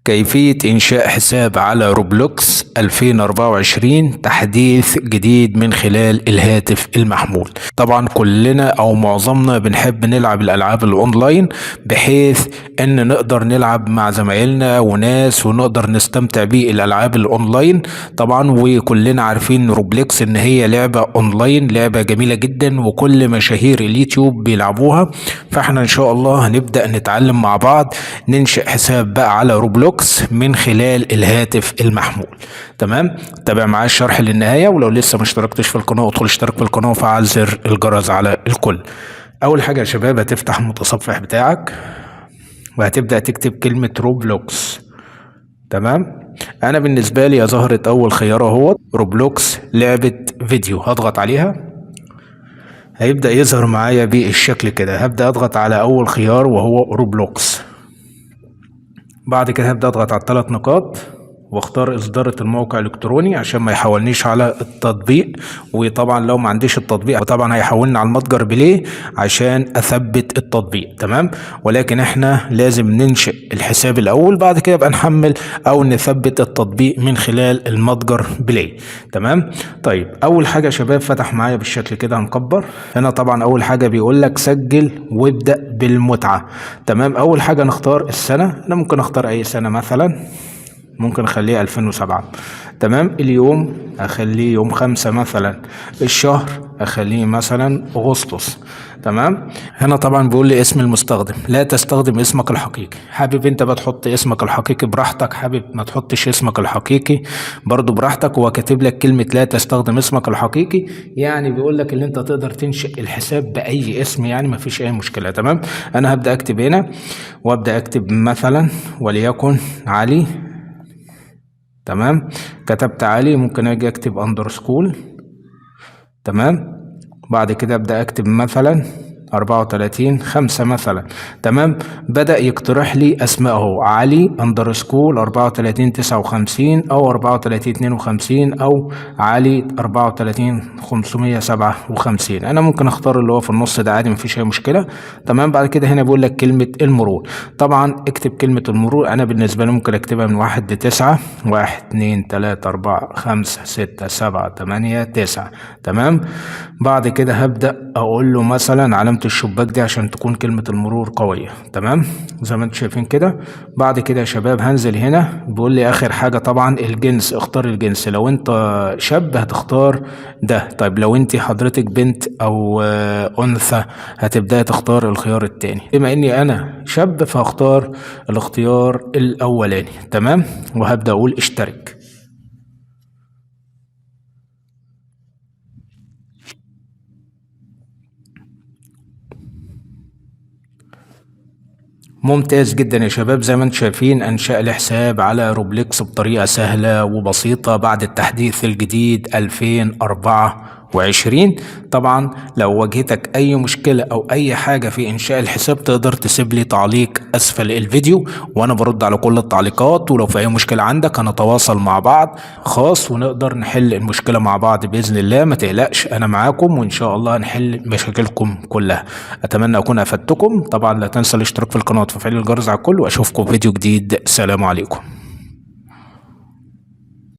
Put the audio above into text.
كيفية إنشاء حساب على روبلوكس 2024 تحديث جديد من خلال الهاتف المحمول. طبعا كلنا أو معظمنا بنحب نلعب الألعاب الأونلاين، بحيث أن نقدر نلعب مع زمايلنا وناس ونقدر نستمتع بالألعاب الأونلاين. طبعا وكلنا عارفين روبلوكس إن هي لعبة أونلاين، لعبة جميلة جدا وكل مشاهير اليوتيوب بيلعبوها. فاحنا إن شاء الله هنبدأ نتعلم مع بعض ننشئ حساب بقى على روبلوكس من خلال الهاتف المحمول. تمام، تابع معايا الشرح للنهاية، ولو لسه ما اشتركتش في القناة ادخل اشترك في القناة وفعل زر الجرس على الكل. اول حاجة يا شباب هتفتح المتصفح بتاعك وهتبدأ تكتب كلمة روبلوكس. تمام، انا بالنسبة لي ظهرت اول خيار اهو روبلوكس لعبة فيديو، هضغط عليها هيبدأ يظهر معايا بالشكل كده. هبدأ اضغط على اول خيار وهو روبلوكس. بعد كده هبدأ اضغط على الثلاث نقاط واختار إصدارة الموقع الإلكتروني عشان ما يحولنيش على التطبيق، وطبعا لو ما عنديش التطبيق طبعا هيحولني على المتجر بلاي عشان أثبت التطبيق. تمام، ولكن احنا لازم ننشئ الحساب الأول، بعد كده يبقى نحمل أو نثبت التطبيق من خلال المتجر بلاي. تمام، طيب أول حاجة يا شباب فتح معايا بالشكل كده، هنكبر هنا. طبعا أول حاجة بيقول لك سجل وابدأ بالمتعة. تمام، أول حاجة نختار السنة، أنا ممكن أختار أي سنة، مثلا ممكن اخليها 2007. تمام، اليوم اخليه يوم 5 مثلا، الشهر اخليه مثلا اغسطس. تمام، هنا طبعا بيقول لي اسم المستخدم، لا تستخدم اسمك الحقيقي. حابب انت بقى تحط اسمك الحقيقي براحتك، حابب ما تحطش اسمك الحقيقي برضو براحتك. هو كاتب لك كلمة لا تستخدم اسمك الحقيقي، يعني بيقول لك ان انت تقدر تنشئ الحساب باي اسم، يعني ما فيش اي مشكلة. تمام، انا هبدأ اكتب هنا وابدأ اكتب مثلا وليكن علي. تمام، كتبت علي، ممكن اجي اكتب underscore. تمام، بعد كده ابدا اكتب مثلا 34 5 مثلا. تمام، بدأ يقترح لي اسماء اهو، علي underscore 34 59 او 34 52 او علي 34 557. انا ممكن اختار اللي هو في النص ده عادي، مفيش اي مشكلة. تمام، بعد كده هنا بيقول لك كلمة المرور، طبعا اكتب كلمة المرور. انا بالنسبة لي ممكن اكتبها من 1 ل 9، 1 2 3 4 5 6 7 8 9. تمام، بعد كده هبدأ اقول له مثلا علامة الشباك دي عشان تكون كلمة المرور قوية. تمام، زي ما انتم شايفين كده. بعد كده يا شباب هنزل هنا بيقول لي اخر حاجة طبعا الجنس، اختار الجنس. لو انت شاب هتختار ده، طيب لو انت حضرتك بنت او انثى هتبدأ تختار الخيار التاني. بما اني انا شاب فهختار الاختيار الاولاني. تمام، وهبدأ اقول اشترك. ممتاز جدا يا شباب، زي ما انتم شايفين انشاء الحساب على روبلوكس بطريقة سهلة وبسيطة بعد التحديث الجديد 2024. طبعا لو واجهتك اي مشكلة او اي حاجة في انشاء الحساب تقدر تسيب لي تعليق اسفل الفيديو وانا برد على كل التعليقات، ولو في اي مشكلة عندك هنتواصل مع بعض خاص ونقدر نحل المشكلة مع بعض بإذن الله. ما تقلقش انا معاكم وان شاء الله هنحل مشاكلكم كلها. اتمنى اكون افدتكم. طبعا لا تنسى الاشتراك في القناة وتفعيل الجرس على الكل، واشوفكم في فيديو جديد. سلام عليكم.